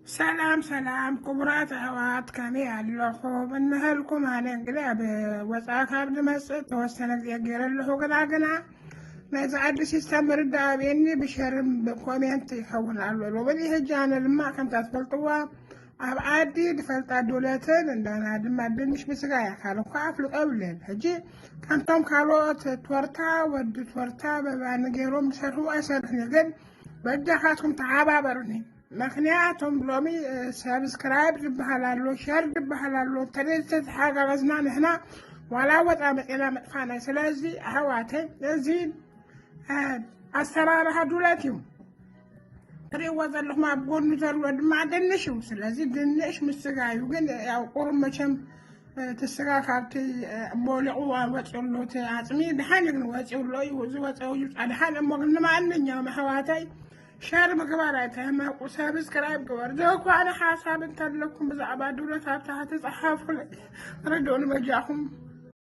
ሰላም ሰላም ክቡራት ኣሕዋት፣ ከመይ ኣለኹም? እንሀልኩም። ኣነ እንግዲህ ኣብ ወፃኢ ካብ ዝመፅእ ተወሰነ ግዜ ገይረ ኣለኹ። ግና ግና ነዚ ዓዲ ሲስተም ምርዳእ ኣብየኒ ብሸርም ብኮሜንት ይኸውን ኣሎ ሎበሊ። ሕጂ ኣነ ድማ ከምታ ትፈልጥዋ ኣብ ዓዲ ዝፈልጣ ዱለትን እንዳና ድማ ድንሽ ብስጋ እያ። ካልእ እኳ ኣፍልጦ የብለን። ሕጂ ከምቶም ካልኦት ቶርታ፣ ወዲ ቶርታ በባኒ ገይሮም ዝሰርሑ ኣይሰርሕን እየ። ግን በጃኻትኩም ተሓባበሩኒ። ምኽንያቱም ሎሚ ሰብስክራይብ ዝበሃል ኣሎ፣ ሸር ዝበሃል ኣሎ። እንተዘይተተሓጋገዝና ንሕና ዋላ ወፃ መፂና ምጥፋና። ስለዚ ኣሕዋተይ፣ እዚ ኣሰራርሓ ዱለት እዩ። ትሪእዎ ዘለኹም ኣብ ጎኑ ዘሎ ድማ ድንሽ እዩ። ስለዚ ድንሽ ምስ ስጋ እዩ። ግን ያው ቁሩብ መቸም እቲ ስጋ ካብቲ ቦሊቑ ወፂኡ ኣሎ፣ እቲ ዓፅሚ ድሓን እዩ ግን ወፂኡ ኣሎ እዩ። እዚ ወፀ እዩ ፃድሓን እሞ ግን ንማንኛውም ኣሕዋተይ ሸር ምግባር ኣይተህመቁ፣ ሰብስክራይብ ግበር። ዘኳነ ሓሳብ እንተለኩም ብዛዕባ ዱለት ኣብ ታሕቲ ጸሓፉለይ፣ ርድኡኒ በጃኹም።